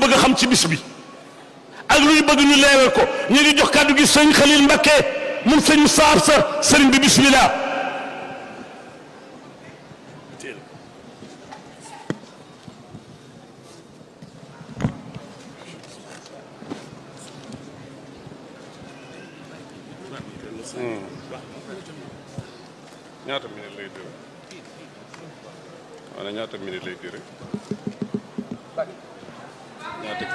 bëgg a xam ci bis bi ak lu ñu bëgg ñu leeral ko ñu ngi jox kàddu gi sëñ Khalil Mbacké moom sëñ Moussa Absa sëriñ bi bismillah. ñaata minute lay duré wala ñaata minute lay duré ñaata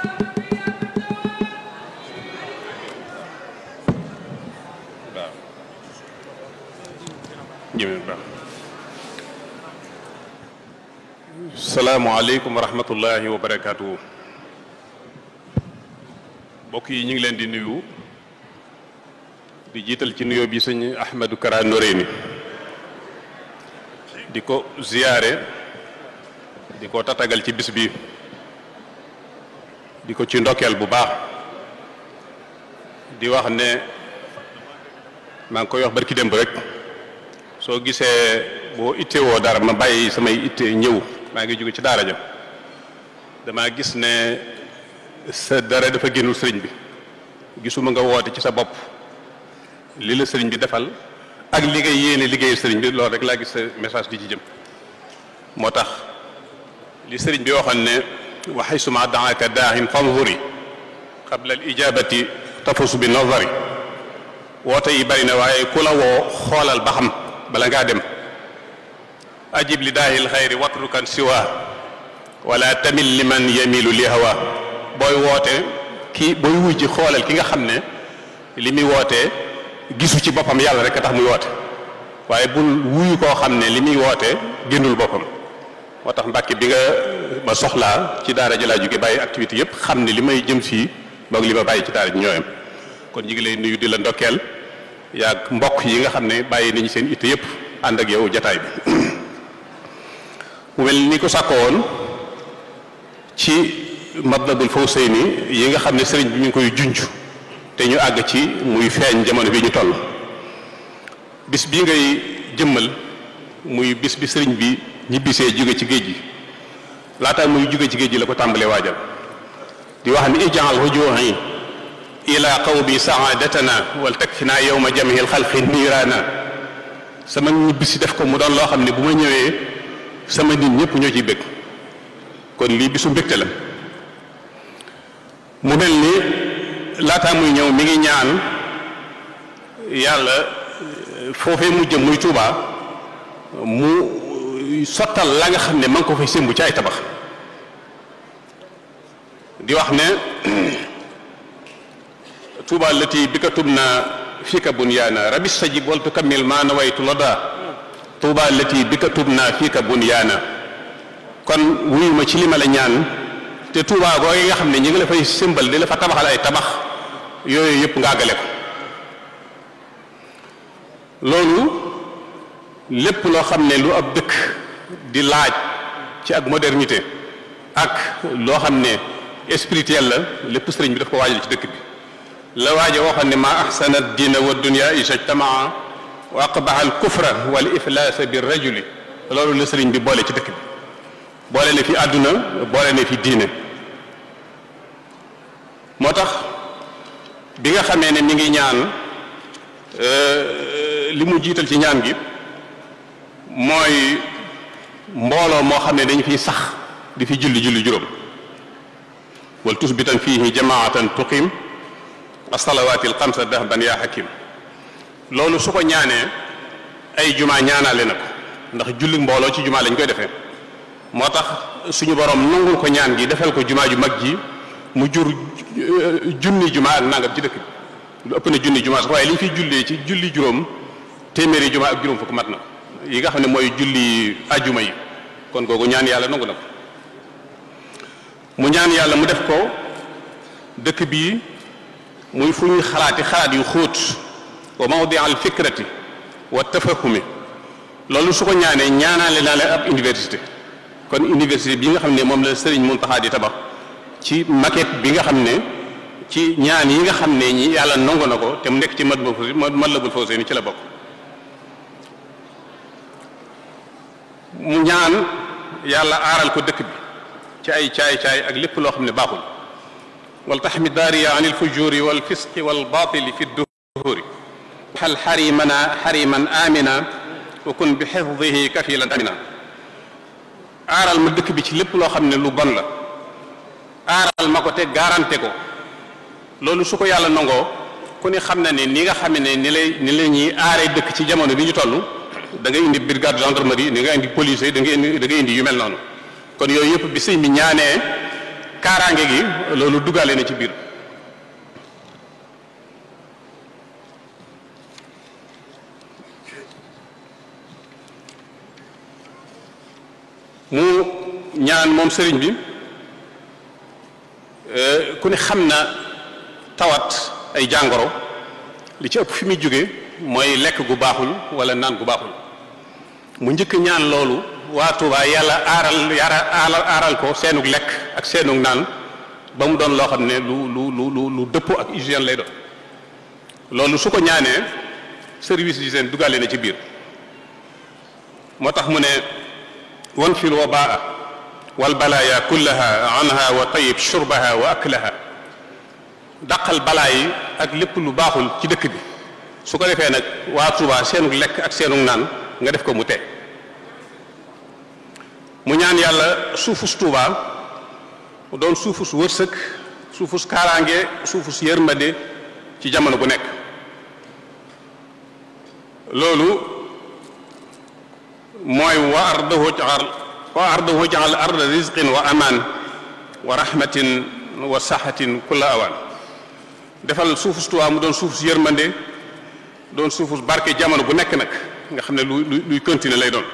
waaw jëmee baax. salaamualeykum wa rahmatullahi wa barakaatu. mbokk yi ñu ngi leen di nuyu di jiital ci nuyoo bi sëñ Ahmadou Kara Noreyni di ko ziyaare di ko tatagal ci bis bi di ko ci ndokkeel bu baax di wax ne maa ngi koy wax barki démb rek soo gisee boo ittewoo dara ma bàyyi samay itte ñëw maa ngi jóge ci daara ja damaa gis ne sa dara dafa génnul sëriñ bi gisuma nga woote ci sa bopp li la sëriñ bi defal ak li ngay yéene liggéeyal sëriñ bi loolu rek laa gis sa message di ci jëm moo tax li sëriñ bi waxoon ne wa haysuma daaka daahin fanzuri qabla al ijabati tafusu bi nazari woote yi bari na waaye ku la woo xoolal ba xam bala ngaa dem ajib li daahil xayri watrukan siwa wala tamil liman yamilu li hawa booy woote ki booy wuy ji xoolal ki nga xam ne li muy wootee gisu ci boppam yàlla rek a tax muy woote waaye bul wuyu koo xam ne li muy woote génnul boppam moo tax Mbàkke bi nga ma soxlaa ci daara ji laa jóge bàyyi activité yëpp xam ne li may jëm fii boog li ma bàyyi ci daara ji ñooyam kon ñu ngi lay nuyu di la ndokkeel yaag mbokk yi nga xam ne bàyyi nañu seen itte yëpp ànd ak yow jataay bi mu mel ni ko sàkko woon ci Matlabul Fawzayni yi nga xam ne sëriñ bi ñu ngi koy junj te ñu àgg ci muy feeñ jamono bi ñu toll bis bii ngay jëmmal muy bis bi sëriñ bi ñibbisee jóge ci géej gi laata muy jóge ci géej gi la ko tàmbalee waajal di wax ni ijaal rujuhi ila qawmi saadatana wal takfina yawma jamihil xalqi niiraana sama ñibbisi def ko mu doon loo xam ne bu ma ñëwee sama nit ñëpp ñoo ciy bëgg kon lii bisu mbégte la mu mel ni laataa muy ñëw mi ngi ñaan yàlla foofee mu jëm muy Tuubaa mu sottal la nga xam ne ma ngi ko fay sémbu ci ay tabax di wax ne Tuubaa lati bi ka tub na fii ka bunyaana rabbi stajib wal tukammil maa nawaytu lada Tuubaa lati bi ka tub na fii ka bunyaana kon wuyu ma ci li ma la ñaan te Tuubaa googu nga xam ne ñi ngi la fay sémbal di la fa tabaxal ay tabax yooyu yëpp nga àggale ko loolu lépp loo xam ne lu ab dëkk di laaj ci ak modernité ak loo xam ne spirituel la lépp sëriñ bi daf ko waajal ci dëkk bi la waaja waxoon ne maa ahsana diina wa dunya ijtamaa wa aqbaha al kufra wal iflaasa bi rajuli loolu la sëriñ bi boole ci dëkk bi boole ne fi àdduna boole ne fi diine moo tax bi nga xamee ne mi ngi ñaan li mu jiital ci ñaan gi mooy mbooloo moo xam ne dañu fiy sax di fi julli juróom wal tusbitan fihi jamaatan tuqim as-salawaati al-xamsa dahban yaa hakim loolu su ko ñaanee ay jumaa ñaanaale na ko ndax julli mbooloo ci jumaa lañ koy defee moo tax suñu borom nangul ko ñaan gi defal ko jumaa ju mag ji mu jur junni jumaa ak nangam ci dëkk bi lu ëpp na junni jumaa sax waaye li ñu fiy jullee ci julli juróom téeméeri jumaa ak juróom fukk mat na yi nga xam ne mooy julli ajuma yi kon googu ñaan yàlla nangu na ko mu ñaan yàlla mu def ko dëkk bii muy fu ñuy xalaat yu xóot wa mawdi al fikrati wa tafahumi loolu su ko ñaanee ñaanaale naa leen ab université kon université bi nga xam ne moom la Sëriñ Muntaxa di tabax ci maquette bi nga xam ne ci ñaan yi nga xam ne ñi yàlla nangu na ko te mu nekk ci Matlabul Fawzayni ci la bokk mu ñaan yàlla aaral ko dëkk bi ci ay caay-caay ak lépp loo xam ne baaxul waltaxmi daariya an ilfujuri walfisqi walbatili fi dduhuri xal xariman amina wa kun bi xifdihi kafilan amina aaral ma dëkk bi ci lépp loo xam ne lu bon la aaral ma ko te garanté ko loolu su ko yàlla nangoo ku ne xam na ne ni nga xam ne ni la ñuy aaree dëkk ci jamono bi ñu toll da ngay indi brigade gendarmerie da ngay indi police da ngay indi yu mel noonu kon yooyu yëpp bi sëñ bi ñaanee kaaraange gi loolu duggaale na ci biir mu ñaan moom sëriñ bi ku ne xam na tawat ay jàngoro li ci ëpp fi muy jóge mooy lekk gu baaxul wala naan gu baaxul mu njëkk ñaan loolu waa Tuubaa yàlla aaral ko seenug lekk ak seenug naan ba mu doon loo xam ne lu dëppoo ak hygiène lay doon loolu su ko ñaanee service d'hygiène duggaale na ci biir moo tax mu ne wan fil wabaa wal balaaya kullaha anha wa tayib shurbaha wa aklaha dàqal balaa yi ak lépp lu baaxul ci dëkk bi su ko defee nag waa Tuubaa seenug lekk ak seenug naan nga def ko mu tee mu ñaan yàlla suufus Tuubaa mu doon suufus wërsëg suufus kaaraange suufus yërmande ci jamono bu nekk loolu mooy wa ardahu jaal arda rizqin wa amaan wa rahmatin wa saxatin kulla awaan defal suufus Tuubaa mu doon suufus yërmande doon suufus barke jamono bu nekk nag nga xam ne luy continuer lay doon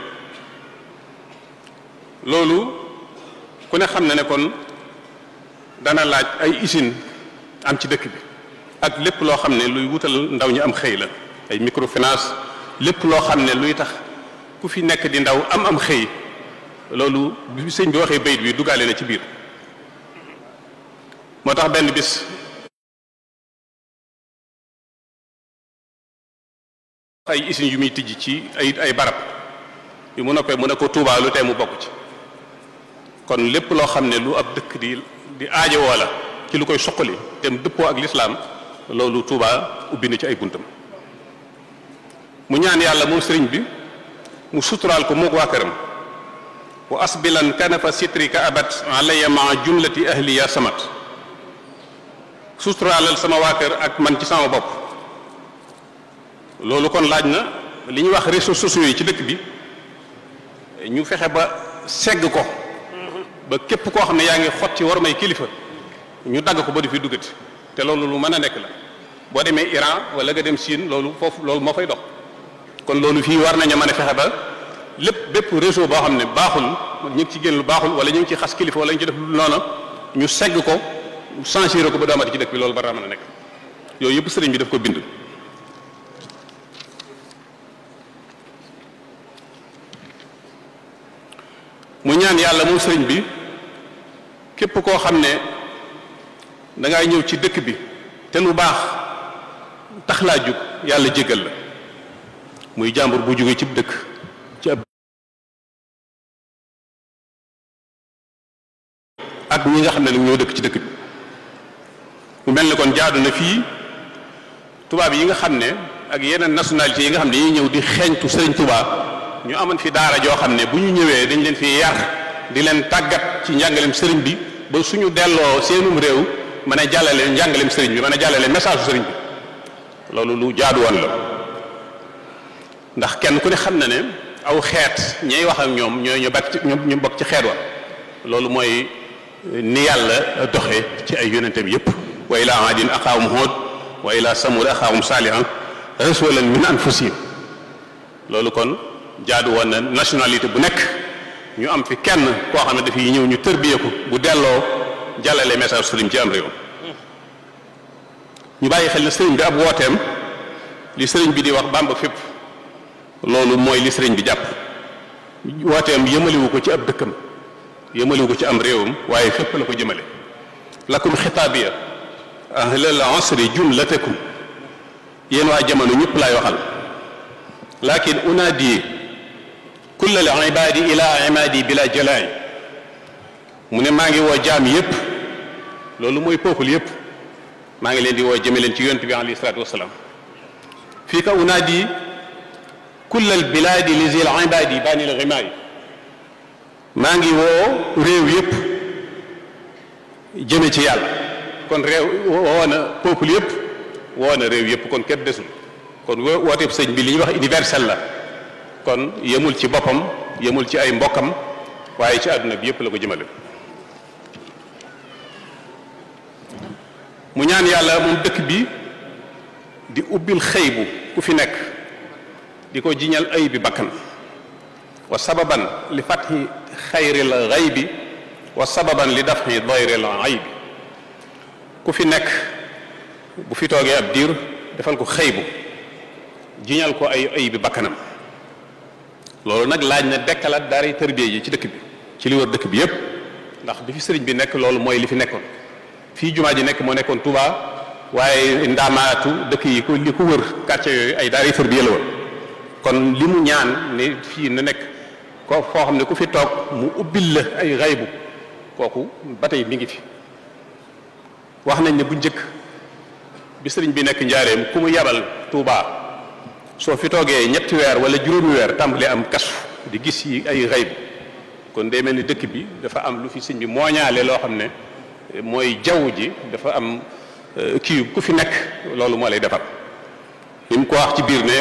loolu ku ne xam na ne kon dana laaj ay usine am ci dëkk bi ak lépp loo xam ne luy wutal ndaw ñi am xëy la ay microfinance lépp loo xam ne luy tax ku fi nekk di ndaw am xëy loolu bi sëñ bi waxee bayit bi duggaale na ci biir moo tax benn bis ay usines yu muy tijj ci ay barab yu mu noppee mu ne ko Tuubaa lu tee mu bokk ci kon lépp loo xam ne lu ab dëkk di aajowoo la ci lu koy soqali te mu dëppoo ak lislaam loolu Tuubaa ubbi na ci ay buntam mu ñaan yàlla moom sëriñ bi mu suturaal ko moog waa këram wa asbilan kanafa sitrika abat alayya maa jumlati ahli ya samat suturaalal sama waa kër ak man ci sama bopp loolu kon laaj na li ñuy wax réseaux sociaux yi ci dëkk bi ñu fexe ba segg ko ba képp koo xam ne yaa ngi xotti war may kilifa ñu dagg ko ba di fi duggati te loolu lu mën a nekk la boo demee Iran wala nga dem Chine loolu moo fay dox kon loolu fii war nañu mën a fexe ba bépp réseau boo xam ne baaxul ñu ngi ci génn lu baaxul wala ñu ngi ci xas kilifa wala ñu ci def lu noonu ñu segg ko censuré ko ba doomati ci dëkk bi loolu bara mën a nekk yooyu yëpp sëriñ bi daf ko bind mu ñaan yàlla moom sëriñ bi képp koo xam ne dangay ñëw ci dëkk bi te lu baax tax laa jug yàlla jégal la muy jàmbur bu jógee ci dëkk ci ab ak ñi nga xam ne nag ñoo dëkk ci dëkk bi mu mel ni kon jaadu na fii tubaab yi nga xam ne ak yeneen nationalité yi nga xam ne dañuy ñëw di xeeñtu sëriñ Tuubaa ñu amoon fi daara joo xam ne bu ñu ñëwee dañ leen fi yar di leen tàggat ci njàngaleem sëriñ bi ba suñu delloo seenum réew mën a jàllale njàngaleem sëriñ bi mën a jàllale message su sëriñ bi loolu lu jaadu woon la ndax kenn ku ne xam na ne aw xeet ñay wax ak ñoom ñu bokk ci xeet wa loolu mooy ni yàlla doxe ci ay yonentam yépp wa ilaa aadin axaahum Huud wa ilaa samuud axaahum saalihan rasuulan min anfusihim loolu kon jaadu woon na nationalité bu nekk ñu am fi kenn koo xam ne dafay ñëw ñu tërbiye ko bu delloo jàllale message sëriñ ci am réew ñu bàyyi xel ne sëriñ bi ab wooteem li sëriñ bi di wax Bàmba fépp loolu mooy li sëriñ bi jàpp wooteem yëmaliwu ko ci ab dëkkam yëmaliwu ko ci am réewam waaye fépp la ko jëmale lakum xitaabiya ahlal asri jumlatakum yéen waa jamono ñëpp laay waxal lakin unaadi kulla al ibaadi ila imaadi bila jalaay mu ne maa ngi woo jaam yépp loolu mooy peuple yépp maa ngi leen di woo jëme leen ci yonent bi alayhi salaatu wasalaam fii ka unaadi kullal bilaadi li zil ibaadi baanil ximaay maa ngi woo réew yépp jëme ci yàlla kon réew woo na peuple yépp woo na réew yépp kon kenn desul kon wooteeb sëñ bi li ñuy wax universel la kon yemul ci boppam yemul ci ay mbokkam waaye ci àdduna bi yépp la ko jëmale mu ñaan yàlla moom dëkk bi di ubbil xëy bu ku fi nekk di ko jiñal ay bi bakkan wa sababan li fathi xayril xaybi wa sababan li dafhi dayril aybi ku fi nekk bu fi toogee ab diir defal ko xëy bu jiñal ko ay bi bakkanam loolu nag laaj na dekkalaat daara tërbiye yi ci dëkk bi ci li wër dëkk bi yépp ndax bi fi sëriñ bi nekk loolu mooy li fi nekkoon fii jumaa ji nekk moo nekkoon Touba waaye ndaamaatu dëkk yi ko li ko wër quartier yooyu ay daara tërbiye la woon kon li mu ñaan ne fii na nekk ko foo xam ne ku fi toog mu ubbil la ay xaybu kooku ba tey mi ngi fi wax nañ ne bu njëkk bi sëriñ bi nekk njaareem ku mu yabal Touba soo fi toogee ñetti weer wala juróomi weer tàmbalee am kasu di gis yi ay xaybu kon day mel ni dëkk bi dafa am lu fi sëñ bi mooñaale loo xam ne mooy jaww ji dafa am kii ku fi nekk loolu moo lay defar li mu ko wax ci biir ne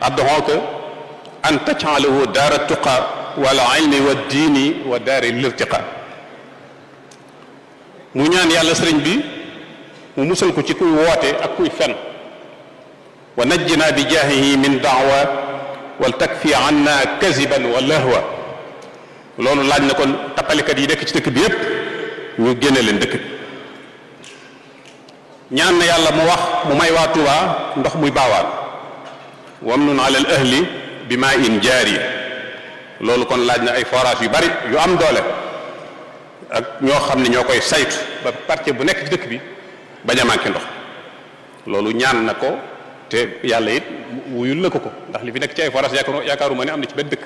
addoxonka an taj'alahu daara tuqa wal ilmi wa diini wa daari lirtiqa mu ñaan yàlla sëriñ bi mu musal ko ci kuy woote ak kuy fen wa najjina bi jaahihi min daawa wal takfi anna kaziban wa lahwa loolu laaj na kon tappalikat yi nekk ci dëkk bi yépp ñu génne leen dëkk bi ñaan na yàlla mu wax mu may waa Tuubaa ndox muy baawaan wamnun ala al ahli bi maa in jaari loolu kon laaj na ay forage yu bari yu am doole ak ñoo xam ne ñoo koy saytu ba quartier bu nekk ci dëkk bi bañ a manqué ndox loolu ñaan na ko te yàlla it wuyul la ko ndax li fi nekk ci ay forage yaakaaruma ne am na ci benn dëkk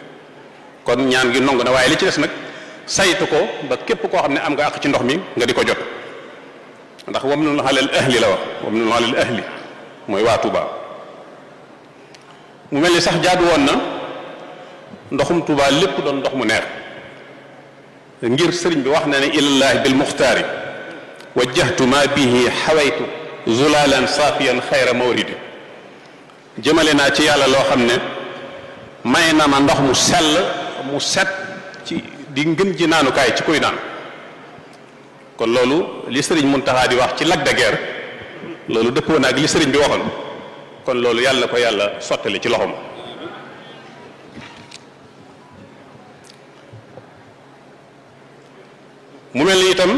kon ñaan gi nongu na waaye li ci des nag saytu ko ba képp koo xam ne am nga àq ci ndox mi nga di ko jot ndax wamnun alal ahli la wax wamnun alal ahli mooy waa Touba mu mel ni sax jaadu woon na ndoxum Touba lépp doon ndox mu neex ngir sëriñ bi wax na ne ilallahi bil muxtaari wajjahtu ma bihi xawaytu zulalan saafiyan xayra mawridi jëmale naa ci yàlla loo xam ne may na ma ndox mu sell mu set ci di ngën ji naanukaay ci kuy naan kon loolu li sëriñ Muntaxa di wax ci Lac de Guiers loolu dëppoo na ak li sëriñ bi waxoon kon loolu yàlla na ko yàlla sottali ci loxoom mu mel ni itam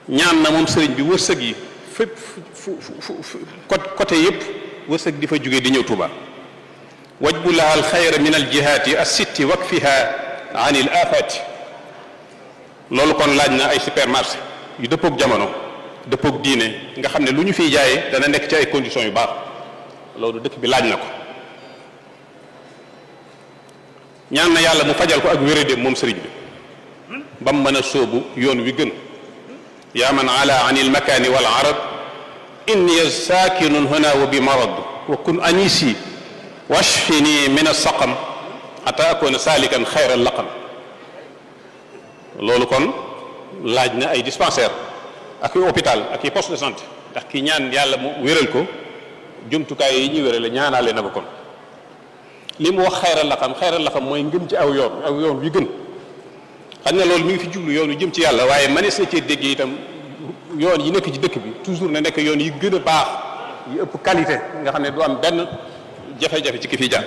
ñaan na moom sëriñ bi wërsëg yi fépp fu côté yépp wërsëg di fa jóge di ñëw Tuuba wajbu laha al xayra min al jihaati as-sitti wakfiha an il afaati loolu kon laaj na ay supermarché yu dëppook jamono dëppook diine nga xam ne lu ñu fiy jaayee dana nekk ci ay conditions yu baax loolu dëkk bi laaj na ko ñaan na yàlla mu fajal ko ak wéradéem moom sëriñ bi ba mu mën a sóobu yoon wi gën yaa man ala an il makaani wal arad inni saakinun huna wa bi marad wa kun anisi washfini min as-saqam ata akuna salikan xayra laqam loolu kon laaj na ay dispensaire ak i hôpital ak i poste de santé ndax ki ñaan yàlla mu wéral ko jumtukaay yi ñuy wérale ñaanaale na ko kon li mu wax xayra laqam mooy ngëm ci aw yoon wi gën xam ne loolu mi ngi fi jublu yoon wi jëm ci yàlla waaye mënees na cee dégg itam yoon yi nekk ci dëkk bi toujours na nekk yoon yi gën a baax yi ëpp qualité nga xam ne du am benn jafe-jafe ci ki fi jaar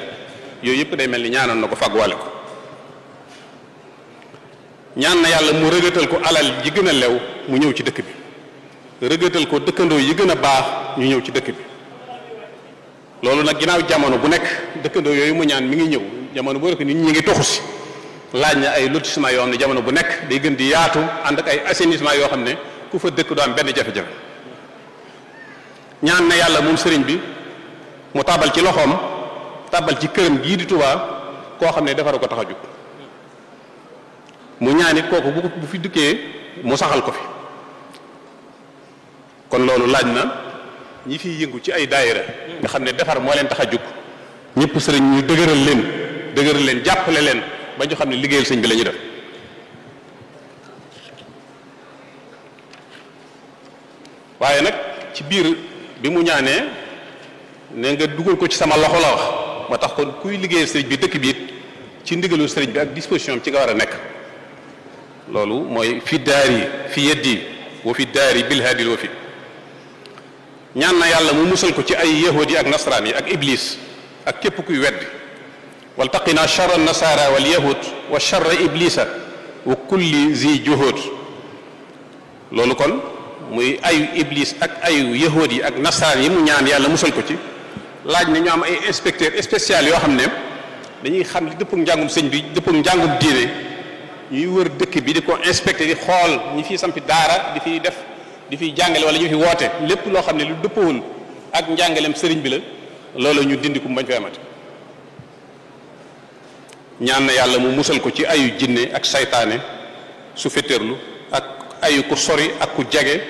yooyu yëpp day mel ni ñaanoon na ko fàgguwale ko ñaan na yàlla mu rëgëtal ko alal ji gën a lew mu ñëw ci dëkk bi rëgëtal ko dëkkandoo yi gën a baax ñu ñëw ci dëkk bi loolu nag ginnaaw jamono bu nekk dëkkandoo yooyu mu ñaan mi ngi ñëw jamono bu nekk nit ñi ngi toxu si laaj na ay lotissement yoo xam ne jamono bu nekk day gën di yaatu ànd ak ay assainissement yoo xam ne ku fa dëkk du am benn jafe-jafe ñaan na yàlla moom sëriñ bi mu tàbbal ci loxoom tàbbal ci këram gii di Tuubaa koo xam ne defara ko tax a jóg mu ñaan it kooku bu fi dukkee mu saxal ko fi kon loolu laaj na ñi fiy yëngu ci ay daayira nga xam ne defar moo leen tax a jóg ñëpp sëriñ ñu dëgëral leen jàppale leen ba ñu xam ne liggéeyal sëñ bi la ñuy def waaye nag ci biir bi mu ñaanee ne nga dugal ko ci sama loxo la wax moo tax kon kuy liggéeyal sëriñ bi dëkk bi it ci ndigalu sëriñ bi ak disposition ci nga war a nekk loolu mooy fi daari fi yeddi wa fi daari bil haadil wa fi ñaan na yàlla mu musal ko ci ay yahudi ak nasraan yi ak iblis ak képp kuy weddi waltaqina charra nasara wal yahud wa charra iblisa wa kulli zi juhud loolu kon muy ayu iblis ak ayu yahudi yi ak nasraan yi mu ñaan yàlla musal ko ci laaj na ñu am ay inspecteur spécial yoo xam ne dañuy xam li dëpp njàngum sëñ bi dëpp njàngum diine ñuy wër dëkk bi di ko inspecté di xool ñi fiy sampi daara di fiy def di fiy jàngale wala ñu fi woote lépp loo xam ne lu dëppawul ak njàngaleem sëriñ bi la loolu ñu dindi ko bañ fay amati ñaan na yàlla mu musal ko ci ayu jinne ak saytaane su fétérlu ak ayu ku sori ak ku jege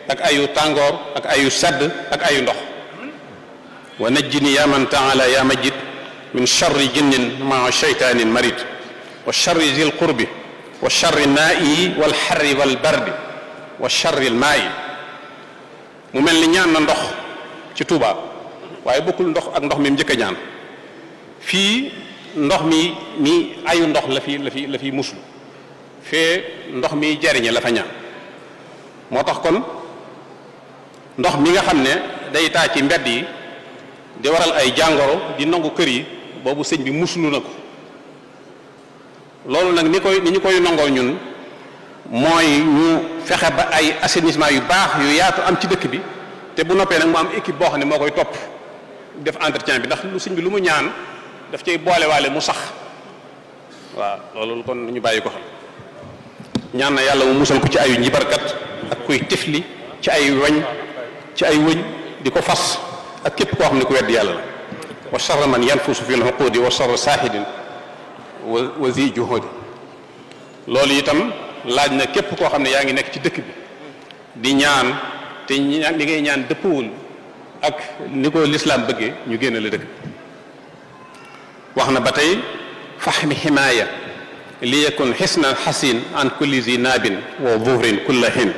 ak ayu tàngoor ak ayu sedd ak ayu ndox wa najjini ya man taala ya majid min charri jinnin maa shaytaanin marid wa charri zil qurbi wa charri naa'i wal xarri wal bardi wa charri al maa'i mu mel ni ñaan na ndox ci Tuuba waaye bokkul ndox ak ndox mi mu njëkk a ñaan fii ndox mi ayu ndox la fi muslu fee ndox mi jariñe la fa ñaan moo tax kon ndox mi nga xam ne day taa ci mbedd yi di waral ay jàngoro di nangu kër yi boobu sëñ bi muslu na ko loolu nag ni ñu koy nangoo ñun mooy ñu fexe ba ay assainissement yu baax yu yaatu am ci dëkk bi te bu noppee nag mu am équipe boo xam ne moo koy topp def entretien bi ndax lu sëñ bi lu mu ñaan daf cay boolewaale mu sax waaw loolu kon ñu bàyyi ko xam ñaan na yàlla mu musal ko ci ayu njibarkat ak kuy tifli ci ay wëñ di ko fas ak képp koo xam ne ku weddi yàlla la wa charra man yanfusu fi lxuqudi wa charra saahidin wa zi juhudi loolu itam laaj na képp koo xam ne yaa ngi nekk ci dëkk bi di ñaan te li ngay ñaan dëppwul ak ni ko lislaam bëggee ñu génn la dëkk wax na ba tey fahmi himaaya li yakun xisnan xasin an kulli zi naabin wa zuhrin kulla hin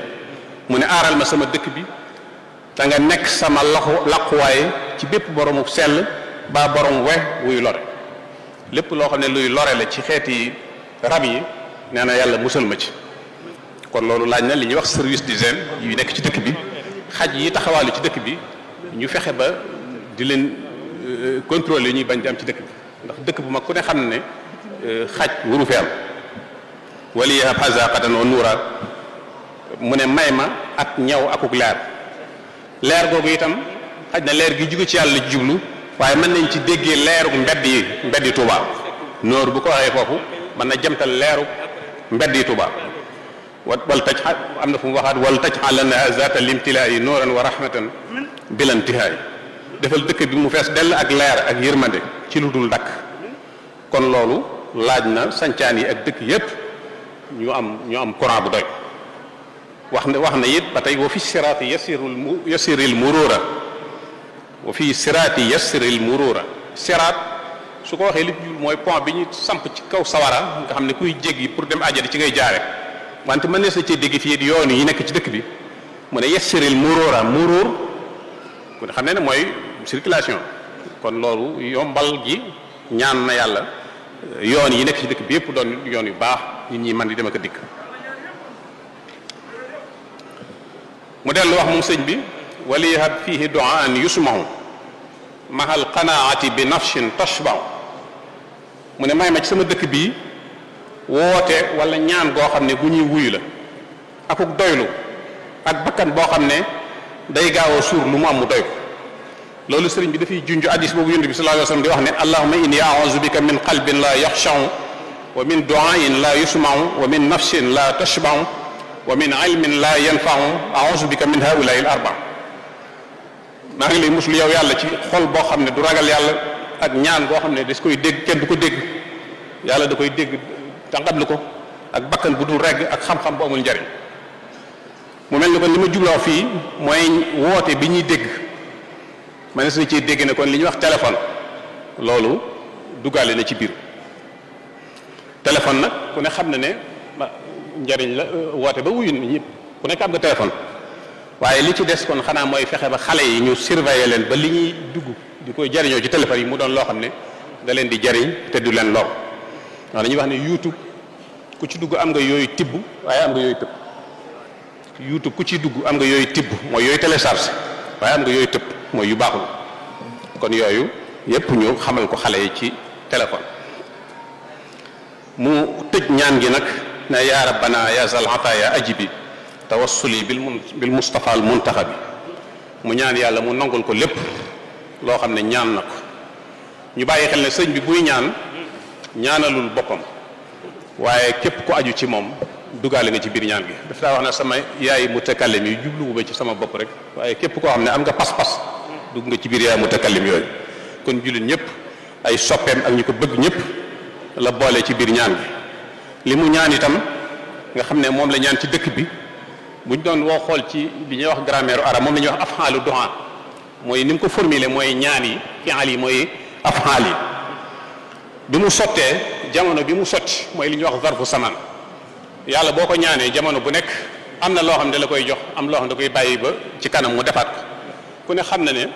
mu ne aaral ma sama dëkk bi da nga nekk sama laquwaay ci bépp boromu sell ba borom we wuy lore lépp loo xam ne luy lore la ci xeeti rab yi nee na yàlla musal ma ci kon loolu laaj na li ñuy wax service d'hygiène yu nekk ci dëkk bi xaj yi taxawaalu ci dëkk bi ñu fexe ba di leen contrôler yi ñuy bañ di am ci dëkk bi ndax dëkk bu mag ku ne xam ne xaj wuru fi am waliya hazaqatan wa nuura mu ne may ma ak ñaw akuk leer googu itam xaj na leer gi jóge ci yàlla jublu waaye mën nañ ci déggee leeruk mbeddi Tuuba noor bu ko waxee foofu mën na jëmtal leeruk mbeddi Tuuba wal taj am na fu mu waxaat wal taj lana zata limtilaayi nooran wa rahmatan bilantihaay defal dëkk bi mu fees dell ak leer ak yërmande ci lu dul dakk kon loolu laaj na sancaan yi ak dëkk yépp ñu am courant bu doy wax na it ba tey wa fi siraati yasiril murura wa fi siraati yasiril murura siraat su ko waxee li mooy pont bi ñu samp ci kaw sawara nga xam ne kuy jéggi pour dem àjjana ci ngay jaare wante mën na sa cee dégg fii yoon yi nekk ci dëkk bi mu ne yasiril murura murur ku ne xam ne mooy circulation kon loolu yombal gi ñaan na yàlla yoon yi nekk ci dëkk bi yëpp doon yoon yu baax nit ñi mën di dem ak a dikk mu dellu wax moom sëñ bi waliyahab fihi duaan yusmahu mahal qanaati bi nafshin tashbahu mu ne may ma ci sama dëkk bii woote wala ñaan goo xam ne bu ñuy wuyu la akuk doylu ak bakkan boo xam ne day gaaw a suur lu mu am mu doy ko loolu sëriñ bi dafay junj hadis boobu yonent bi sallallahu alayhi wasallam di wax ne allahumma inni a'udhu bika min qalbin la yaxshaw wa min du'ain la yusma'u wa min nafsin la tashba'u wa min ilmin la yanfa'u a'udhu bika min haula'i al-arba' maa ngi lay muslu yow yàlla ci xol boo xam ne du ragal yàlla ak ñaan boo xam ne das koy dégg kenn du ko dégg yàlla da koy dégg tànqatlu ko ak bakkan bu dul regg ak xam-xam bu amul njariñ mu mel ni kon li ma jubloo fii mooy woote bi ñuy dégg ma ne su ciy dégg ne kon li ñuy wax téléphone loolu duggaale na ci biir téléphone nag ku ne xam na ne njariñ la woote ba wuyu ñëpp ku nekk am nga téléphone waaye li ci des kon xanaa mooy fexe ba xale yi ñu surveiller leen ba li ñuy dugg di koy jariñoo ci téléphone yi mu doon loo xam ne da leen di jariñ te du leen lor waaw dañuy wax ne YouTube ku ci dugg am nga yooyu tibb waaye am nga yooyu tëb YouTube ku ci dugg am nga yooyu tibb mooy yooyu télécharge waaye am nga yooyu tëb mooy yu baaxul kon yooyu yépp ñu xamal ko xale yi ci téléphone mu tëj ñaan gi nag ne yaa rabbana ya zal ataaya ajibi tawassuli bil mustafa al muntaxabi mu ñaan yàlla mu nangul ko lépp loo xam ne ñaan na ko ñu bàyyi xel ne sëñ bi buy ñaan ñaanalul boppam waaye képp ku aju ci moom dugaale nga ci biir ñaan gi daf daa wax ne sama yaay mutakallim yi jubluwu ba ci sama bopp rek waaye képp koo xam ne am nga pas-pas dugg nga ci biir yaay mutakallim yooyu kon jullit ñëpp ay soppeem ak ñu ko bëgg ñëpp la boole ci biir ñaan gi li mu ñaan itam nga xam ne moom la ñaan ci dëkk bi buñ doon woo xool ci li ñuy wax grammaire arabe moom la ñuy wax af'aalu du'a mooy ni mu ko formulé mooy ñaan yi fi'al yi mooy af'aal yi bi mu sottee jamono bi mu sotti mooy li ñuy wax zarfu saman yàlla boo ko ñaanee jamono bu nekk am na loo xam ne da la koy jox am loo xam ne da koy bàyyi ba ci kanam mu defaat ko ku ne xam na ne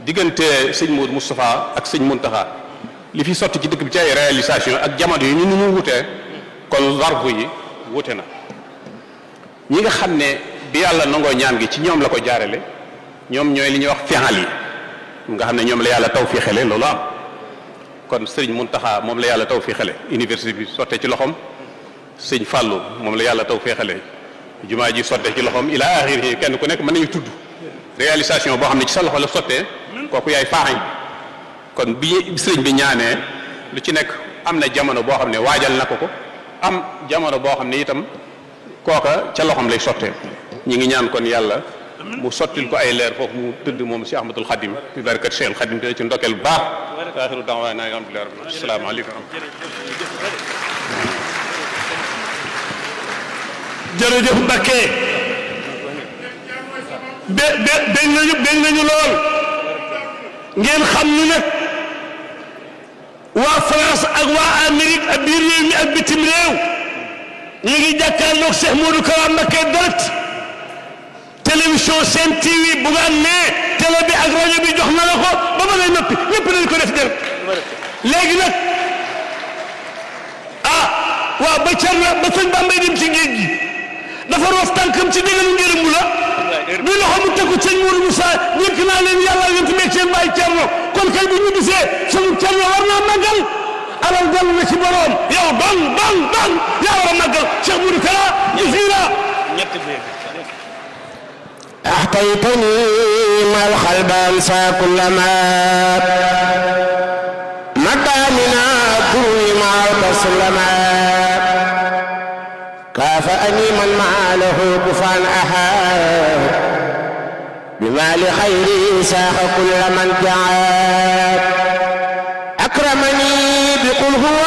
diggante sëñ Modou Moustapha ak sëñ Muntaxa li fi sotti ci dëkk bi ci ay réalisation ak jamono yi ñu ni mu wutee kon zarfu yi wute na ñi nga xam ne bi yàlla nangoo ñaan gi ci ñoom la ko jaarale ñoom ñooy li ñuy wax fi'al yi nga xam ne ñoom la yàlla tawfiixale loolu am kon sëriñ Muntaxa moom la yàlla tawfiixale université bi sottee ci loxoom sëñ Fallou moom la yàlla tawfiixale jumaa ji sottee ci loxoom ila axiri kenn ku nekk mën nañu tudd réalisation boo xam ne ci sa loxo la sottee kooku yaay faaxañ kon bi sëriñ bi ñaanee lu ci nekk am na jamono boo xam ne waajal na ko am jamono boo xam ne itam kooka ca loxoom lay sottee ñi ngi ñaan kon yàlla mu sottil ko ay leer foofu mu tëdd moom si Ahmadul Xadim bi barakat Cheikh al Xadim te ci ndokkeel bu baax aaxiru da'waana alhamdulillahi rabbil aalamiin assalaamu aleykum jërëjëf Mbakke dégg nañu lool ngeen xam ni nag waa France ak waa Amérique ak biir réew mi ak bitim réew ñu ngi jàkkaarloog Cheikh Modou Kara Mbacké direct télévision Sen TV bu nga ne télé bi ak rajo bi jox na la ko ba ma lay noppi ñëpp nañ ko def direct léegi nag waaw ba Cerno ba sëñ Bambay dem ci géej gi dafa roof tànkam ci déggalu ngërëm mu la bi loxo mu tegu sëñ Mourou Moussa ñëkk naa leen yàlla yéen tamit seen bàyyi Cerno kon kay bu ñu gisee sunu Cerno war naa màggal alal dellu na ci borom yow bang yaa war a màggal Cheikh Modou Kara jisira أحطيتني ما الخلب أنسى كل ما مدى من الدروي مع البسلما كافأني من ما له كفان أحد بما لخيري ساق كل من جعاد أكرمني بقل هو